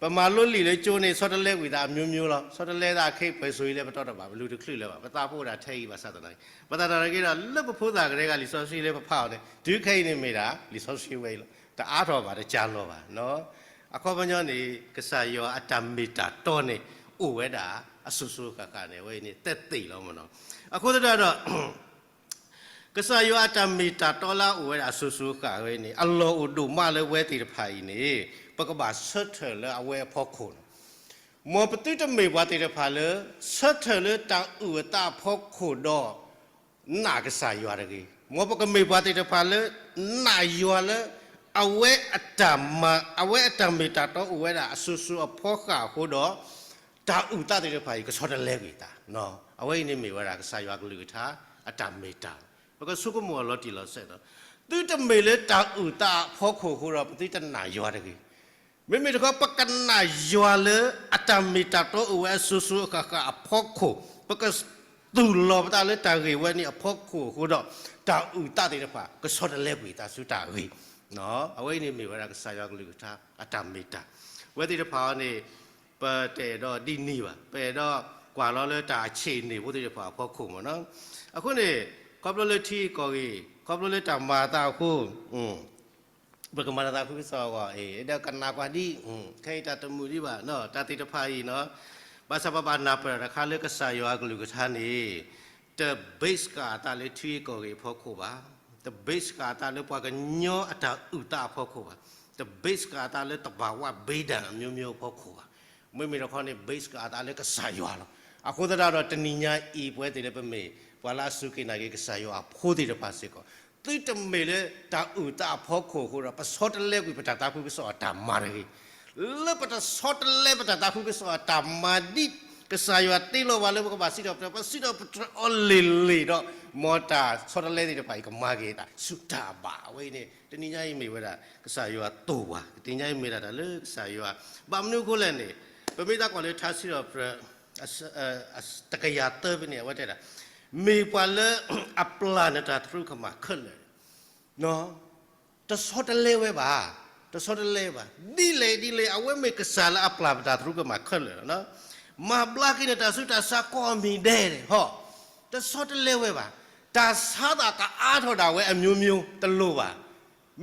ပမၤလိလံာ်လၢကၠိန့ၣ် ဆီတလဲကွံာ်သးအမျိုးမျိုးလီၤ. ဆီတလဲသးအခဲအံၤ ပှဲၤစိၤအံၤလၢပတီတဘၣ် ပလူၤတချုးလၢၤဘၣ်, ပသးဖိအိၣ်ဒၣ်ထဲအံၤဘၣ်ဆၣ်သနာ်က့ ပသးတၢ်နာ်က့ဒီး လၢပဖိသၣ်ကရၢကလံာ်စီဆှံလၢပဖးအီၤန့ၣ် တုၤခဲအံၤန့ၣ်မ့ၢ်ဒၣ် လံာ်စီဆှံဝဲအံၤလီၤ. တအါထီၣ်ဘၣ် တကးလီၤဘၣ်နီၤ. အခီပညီန့ၣ် ကစၢ်ယွၤအတၢ်မ့ၢ်တၢ်တီန့ၣ် အိၣ်ဝဲဒၣ်အစိၤစိၤအဃၣ်ဃၣ်န့ၣ် အဝဲအံၤန့ၣ် သ့သ့ၣ်လီၤမ့ၢ်နီၤ. အဃိသတးဒီး ကစၢ်ယွၤအတၢ်မ့ၢ်တၢ်တီလၢအအိၣ်ဝဲဒၣ်အစိၤစိၤအဃၣ်ဝဲန့ၣ် အလီၢ်အိၣ်ဒိၣ်မးလၢဝဲသ့ၣ်တဖၣ်အံၤန့ၣ် ပကဘၣ်ဆၢထၢၣ်လၢအဝဲအဖီခိၣ်လီၤ. မ်ပသုတမ့ၢ်ပှၤသ့ၣ်တဖၣ်လၢ ဆၢထၢၣ်လၢတၢ်အုၣ်အသးအဖီခိၣ်ဒီး နာ်ကစၢ်ယွၤတဂ့ၤ. မ်ပကမ့ၢ်ပှၤသ့ၣ်တဖၣ်လၢ နာ်ယွၤလၢ အဝဲအတၢ်မၤ အဝဲအတၢ်မ့ၢ်တၢ်တီအိၣ်ဝဲဒၣ်အစိၤစိၤအဖီဃၣ်အဃိဒီး တၢ်အုၣ်သးသ့ၣ်တဖၣ်အံၤ ကဆီတလဲကွံာ်သး. အဝဲအံၤန့ၣ်မ့ၢ်ဝဲဒၣ်ကစၢ်ယွၤကလုၢ်ကထါအတၢ်မ့ၢ်တၢ်လီၤ. ပကဆိကမိၣ်အီၤလီၤတံၢ်လီၤဆဲးဒီး သုတမ့ၢ်လၢတၢ်အုၣ်သးအဖီခိၣ်အဃိဒီး ပသုတနာ်ယွၤတဂ့ၤ. မ့မ့ၢ်တခီ ပကနာ်ယွၤလၢအတၢ်မ့ၢ်တၢ်တီအိၣ်ဝဲအစိၤစိၤအဃၣ်ဃၣ်အဖီခိၣ်, ပကသူၣ်လီၤပသးလၢတၢ်ဂ့ၢ်ဝဲန့ၣ်အဖီခိၣ်အဃိဒီး တၢ်အုၣ်သးသ့ၣ်တဖၣ် ကဆီတလဲကွံာ်သးဆူတၢ်ဂ့ၤ. အဝဲအံၤန့ၣ်မ့ၢ်ဝဲဒၣ်ကစၢ်ယွၤကလုၢ်ကထါအတၢ်မ့ၢ်တၢ်. ဝဲသ့ၣ်တဖၣ်အံၤန့ၣ် ပတအဲၣ်ဒိးဒ်န့ၣ်ဘၣ်, ပအဲၣ်ဒိးကွၢ်လီၤလၢတၢ်ဆံးန့ၢ်ဖိသ့ၣ်တဖၣ်အဖီခိၣ်မ့ၢ်နီၤ. အဃိန့ၣ် ခီဖျိလၢထံဂ့ၢ်ကီၢ်ဂ့ၢ် ခီဖျိလၢတၢ်မၤအသးအဃိ ပကမၤတၢ်သးခုကစီၣ်အဂီၢ် ဒီးကနၣ်ကွၢ်ဒ် ခဲအံၤတၢ်တမုာ်ဒံးဘၣ် တၢ်သ့ၣ်တဖၣ်အံၤနီၤ. ဘၣ်ဆၣ်ပဘၣ်နၢ်ပၢၢ်တခါလၢကစၢ်ယွၤအကလုၢ်ကထါန့ၣ် တ base ဃာ်အသးလၢထံဂ့ၢ်ကီၢ်ဂ့ၢ်အဖီခိၣ်ဘၣ်, တ base ဃာ်အသးလၢပှၤကညီအတၢ်အုၣ်သးအဖီခိၣ်ဘၣ်, တ base ဃာ်အသးလၢသဘာဝ ဘဒၣ် အမျိုးမျိုး အဖီခိၣ်ဘၣ်. မ့မ့ၢ်တခီန့ၣ် base ဃာ်အသးလၢကစၢ်ယွၤလီၤ. အဃိသတးဒီးတနံၤညါအံၤ ပဝဲသ့ၣ်လၢပမ့ၢ် ပှၤလၢအစူၢ်က့ၤနာ်က့ၤကစၢ်ယွၤအဖိသ့ၣ်တဖၣ်စ့ၢ်ကီး သုတမ့ၢ်လၢတၢ်အုၣ်သးအဖီခိၣ်အဃိဒီး ပဆီတလဲကွံာ်ပတၢ်သးခုကစီၣ်အတၢ်မၤတဂ့ၤ. လၢပတဆီတလဲပတၢ်သးခုကစီၣ်အတၢ်မၤဒ် ကစၢ်ယွၤတ့လီၤပှၤလၢပကဘၣ်စံးထီၣ်ပတြၢၤ, ပစံးထီၣ်ပတြၢၤအီၤလံၤလံၤဒီး မ်တၢ်ဆီတလဲသ့ၣ်တဖၣ်အံၤကမၤက့ၤတၢ်ဆူတၢ်ဘၣ်. အဝဲအံၤန့ၣ် တနံၤညါအံၤမ့ၢ်ဝဲဒၣ် ကစၢ်ယွၤသိၣ်ပှၤ, တနံၤညါအံၤမ့ၢ်ဒၣ်တၢ်လၢကစၢ်ယွၤ, ဘၣ်မနုၤအဃိလဲၣ်န့ၣ် ပမ့ၢ်သးကွၢ်လၢထါစံးထီၣ်ပတြၢၤ တကယၤသၢဖဲန့ၣ် အဝဲတဲဒၣ်, မ့ၢ်ပှၤလၢအပျၢ်နတၢ်သရူးကမၣ်ခဲလၢာ် တဆီတလဲဝဲဘၣ်, တဆီတလဲဘၣ်. ဒ်လဲၣ်ဒ်လဲၣ် အဝဲမ့ၢ်ကစၢ်လၢအပျၢ်ပတၢ်သရူးကမၣ်ခဲလၢာ်လီၤ. မၤဘျါက့ၤနတၢ်ဆူးတၢ်ဆါကိးမံၤဒဲးန့ၣ် ဟီ, တဆီတလဲဝဲဘၣ်. တၢ်ဆါသးကအါထီၣ်ဒၣ်ဝဲအမျိုးမျိုး တလိၣ်ဘၣ်.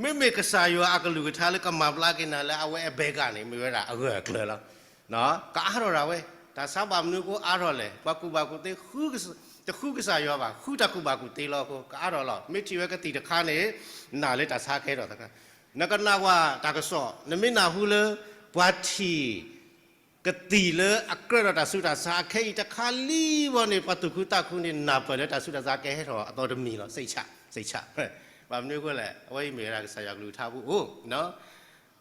မ့မ့ၢ်ကစၢ်ယွၤအကလုၢ်ကထါလၢကမၤဘျါက့ၤနၤလၢအဝဲအဘဲကၣ်န့ၣ် မ့ၢ်ဝဲဒၣ်အဂၢၢ်အကျၢၤလီၤ. ကအါထီၣ်ဒၣ်ဝဲ, တၢ်ဆါဘၣ်မနုၤအဃိအါထီၣ်လဲၣ်, ပှၤကူၣ်ဘၣ်ကူၣ်သ့ တဃုကစၢ်ယွၤဘၣ်, ဃုတၢ်ကူၣ်ဘၣ်ကူၣ်သ့လီၤအဃိ ကအါထီၣ်လီၤ. မ့ၢ်ထံၣ်ဝဲကသံၣ်တခါန့ၣ် နာ်လၢတၢ်ဆါကဟဲထီၣ်တခါ, နကနၣ်ကွၢ်တၢ်ကစီၣ် နမ့ၢ်နၢ်ဟူလၢ ပှၤထံၣ် ကသံၣ်လၢအကြၢးဒီးတၢ်ဆူးတၢ်ဆါ အခဲအံၤတခါလံဘီန့ၣ် ပှၤသူၣ်ခုသးခုန့ၣ် နၢ်ပၢၢ်လၢတၢ်ဆူးတၢ်ဆါကဟဲထီၣ်အသီတမံၤလီၤ. စံးဆၣ်, စံးဆၣ်, ဘၣ်မနုၤအဃိလဲၣ်, အဝဲအံၤမ့ၢ်ဝဲဒၣ်ကစၢ်ယွၤကလုၢ်ကထါပူၤအိၣ်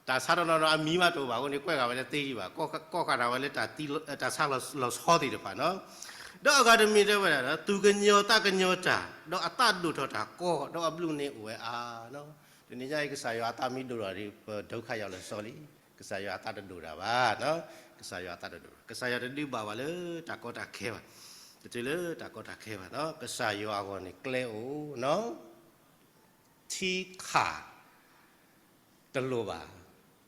တၢ်ဆါတနီၤနီၤအမံၤမးတအိၣ်ဘၣ်အဃိန့ၣ် ကွဲးဃာ်ဝဲလၢသ့ဒံးဘၣ်, ကိးဃာ်တၢ်ဝဲလၢတၢ်ဆါလီၤဆီသ့ၣ်တဖၣ်နီၤ. ဒီးအဂၤတမံၤတဲဝဲဒၣ် သူၣ်ကညီၤသးကညီၤတၢ် ဒီးအသးဒိၣ်ထီၣ်တၢ်ကီ ဒီးအဘျုးန့ၣ်အိၣ်ဝဲအါနီၤ. တနံၤညါအံၤ ကစၢ်ယွၤအသးမ့ၢ်ဒိၣ်ထီၣ်ဒီး ပဒုက္ခရောက်လီၤဆီလံ. ကစၢ်ယွၤအသးတဒိၣ်တၢ်ဘၣ်, ကစၢ်ယွၤအသးတဒိၣ်, ကစၢ်ယွၤတဒုးဘၣ်ဘၣ်လၢတၢ်ကီတၢ်ခဲဘၣ်, တတုၤလၢတၢ်ကီတၢ်ခဲဘၣ်နီၤ. ကစၢ်ယွၤအဂီၢ်န့ၣ်ကျဲအိၣ်နီၤ. ထံခးတလိၣ်ဘၣ်,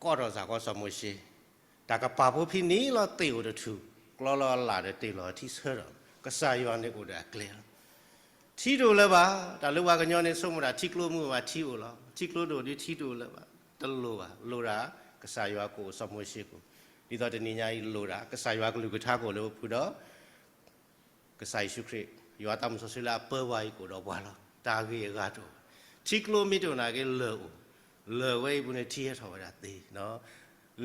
ကိးထီၣ်စ့ၢ်ကီးစီၤမိၤၡ့, တၢ်ကပာ်ဖိဖံနံၤလီၤသ့ၣ်အိၣ်တထူၣ်, ကျီလီၤအလၣ်ဒီးတ့ၢ်လီၤထံဆၢထီၣ်, ကစၢ်ယွၤန့ၣ်အိၣ်ဒီးအကျဲလီၤ. ထံတအိၣ်လၢၤဘၣ်, တၢ်လၢပှၤကညီန့ၣ်ဆိကမိၣ်ဒၣ် ထံကျိမ့ၢ်အိၣ်ဘၣ်ထံအိၣ်လီၤ, ထံကျိတအိၣ်ဒီးထံတအိၣ်လၢၤဘၣ်, တလိၣ်ဘၣ်, လိၣ်ဒၣ်ကစၢ်ယွၤကအိၣ်စီၤမိၤၡ့ကအိၣ်, ဒ်သိးတနံၤညါအံၤလိၣ်ဒၣ် ကစၢ်ယွၤကလုၢ်ကထါကအိၣ်လၢပပူၤဒီး ကစၢ်ယ့ၣ်ၡူးခရံာ် ယွၤအသးမုၢ်စီဆှံလၢအပၢပှၤအံၤကအိၣ်ဒီးပှၤလီၤ. တၢ်ဂ့ၤအဂၤတအိၣ်ဘၣ်. ထံကျိမ့ၢ်တအိၣ်နာ်က့လၢၢ်အိၣ်, လၢၢ်ဝဲအံၤပူၤန့ၣ်ထံဟဲထီၣ်ဝဲဒၣ်သ့နီၤ.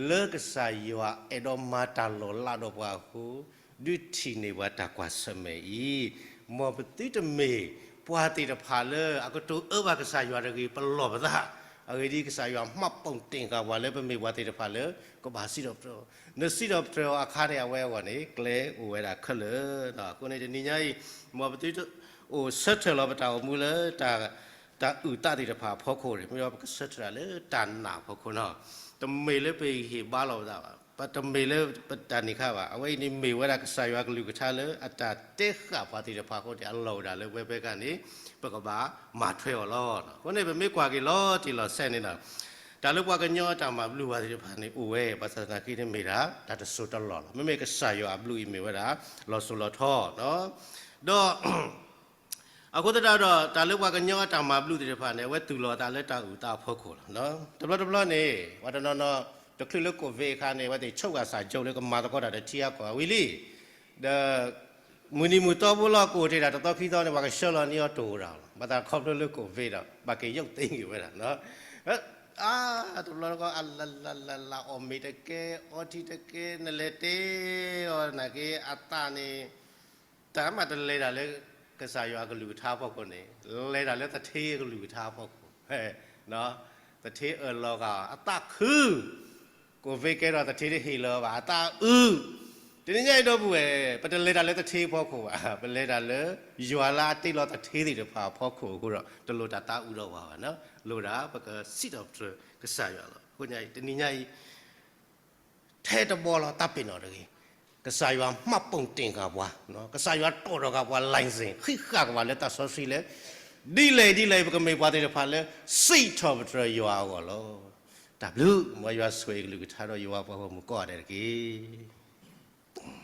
လၢကစၢ်ယွၤအဲၣ်ဒိးမၤတၢ်လီၤလးဒီးပှၤအဃိ, ဒုးထံၣ်န့ၢ်ပှၤတၢ်ကွၢ်ဆၢၣ်မဲာ်အံၤ, မ်ပသုတမ့ၢ်ပှၤသ့ၣ်တဖၣ်လၢအကတိၤအၢဘၣ်ကစၢ်ယွၤတဂ့ၤ ပလီၢ်ပသး, အဂ့ၢ်ဒ်အံၤ ကစၢ်ယွၤမၤပိာ်တ့ၢ်ဃာ်ပှၤလၢပမ့ၢ်ပှၤသ့ၣ်တဖၣ်လၢကဘၣ်စံးထီၣ်ပတြၢၤအီၤ, နစံးထီၣ်ပတြၢၤအီၤအခါန့ၣ် အဝဲအဂီၢ်န့ၣ် ကျဲအိၣ်ဝဲဒၣ်ခဲလၢာ်. အဃိန့ၣ်တနံၤညါအံၤ မ်ပသုတအိၣ်ဆၢထၢၣ်လီၤပတၢ်အိၣ်မူလၢတၢ် တၢ်အုၣ်သးသ့ၣ်တဖၣ်အဖီခိၣ်န့ၣ် မ့ၢ်ဝဲပကဆၢထၢၣ်တၢ်လၢတၢ်နာ်အဖီခိၣ်နီၤ, တမ့ၢ်လၢပဟ့ၣ်ဘါလီၤပသးဘၣ်, ပတမ့ၢ်လၢပတၢ်န့ၣ်ခါဘၣ်. အဝဲအံၤန့ၣ်မ့ၢ်ဝဲဒၣ်ကစၢ်ယွၤအကလုၢ်ကထါလၢအတၢ်တဲဃာ်ပှၤသ့ၣ်တဖၣ်အဃိန့ၣ် အလီၢ်ဝဲဒၣ်လၢပဝဲဖဲခါန့ၣ် ပကဘၣ်မၤထွဲအီၤလီၤ. အဃိန့ၣ် ပမ့ၢ်ကွၢ်က့ၤလီၤတံၢ်လီၤဆဲးန့ၣ်ဒီး တၢ်လၢပှၤကညီအတၢ်မၤဘျုးပှၤသ့ၣ်တဖၣ်န့ၣ်အိၣ်ဝဲ, ဘၣ်ဆၣ်သနာ်က့န့ၣ်မ့ၢ်ဒၣ် တၢ်တစိၢ်တလီၢ်လီၤ. မ့မ့ၢ်ကစၢ်ယွၤအဘျုးအံၤမ့ၢ်ဝဲဒၣ် လီၤစိၤလီၤထီနီၤ. ဒီး အဃိသတးဒီး တၢ်လၢပှၤကညီအတၢ်မၤဘျုးသ့ၣ်တဖၣ်န့ၣ် အဝဲတူၢ်လိာ်အသးလၢတၢ်အုၣ်သးအဖီခိၣ်လီၤ. တဘျီတဘျီန့ၣ် ပှၤတနီၤနီၤ တချုးလၢ COVID အခါန့ၣ် အဝဲသ့ၣ်ဆိကမိၣ်စၢ်ကၠိလၢကမၤသကိးတၢ်ဒီးထံအကီၢ်အဝံၤလံ. ဒီး မုၢ်နံၤမုၢ်သီဖိလီၤ ကအိၣ်တ့ၢ်ဒၣ်တသီခံသီန့ၣ် ပှၤကဆှၢလီၤန့ၢ်အီၤတအိၣ်ဒၣ်လီၤ. ဘၣ်ဆၣ်ခီဖျိလၢ COVID ဒီး ဘၣ်က့ၤယုၢ်သ့ဂ့ၤဝဲဒၣ်နီၤ. အါ တဘျီတခီ အလၢ်လၢ်လၢ်လၢ် အီၣ်မ့ၤတကဲ အီထံတကဲ နလဲၤတဲအီၤနာ်က့ အသးန့ၣ် တၢ်မးတလဲၤတၢ်လၢ ကစၢ်ယွၤအကလုၢ်ကထါအဖီခိၣ်န့ၣ် လဲၤတၢ်လၢသထ့အကလုၢ်ကထါအဖီခိၣ်, သထ့အၢၣ်လီၤဂာ်အသးခု, COVID ကဲထီၣ်သထ့တဟ့ၣ်လၢၤဘၣ် အသးအုး, တနံၤညါအံၤဒီပုၢ်ဝဲၢ် ပတလဲၤတၢ်လၢသထ့အဖီခိၣ်ဘၣ်, ပလဲၤတၢ်လၢ ယွၤလၢအတ့လီၤသထ့သ့ၣ်တဖၣ်အဖီခိၣ်အဃိဒီး တလိၣ်တၢ်သးအုးဒီးပှၤဘၣ်နီၤ, လိၣ်ဒၣ်ပကစံးထီၣ်ပတြၢၤကစၢ်ယွၤလီၤ. အဃိညါအံၤ တနံၤညါအံၤ ထဲတဘီလီၤ တၢ်ပ့ၤနီၣ်တဂ့ၤ, ကစၢ်ယွၤမှတ်ပုံတင်ဃာ်ပှၤ, ကစၢ်ယွၤတီၣ်ထီၣ်ဃာ်ပှၤ license ဃံးဃာ်ကဘၣ်လၢတၢ်စီဆှံလၢ ဒ်လဲၣ်ဒ်လဲၣ် ပကမ့ၢ်ပှၤသ့ၣ်တဖၣ်လၢ စံးထီၣ်ပတြၢၤယွၤအဂီၢ်လီၤ. တၢ်ဘျုး မ်ယွၤဆိၣ်ဂ့ၤကလုၢ်ကထါဒီးယွၤပှၤဂီၢ်မုၢ်ကိးဂၤဒဲးတက့ၢ်.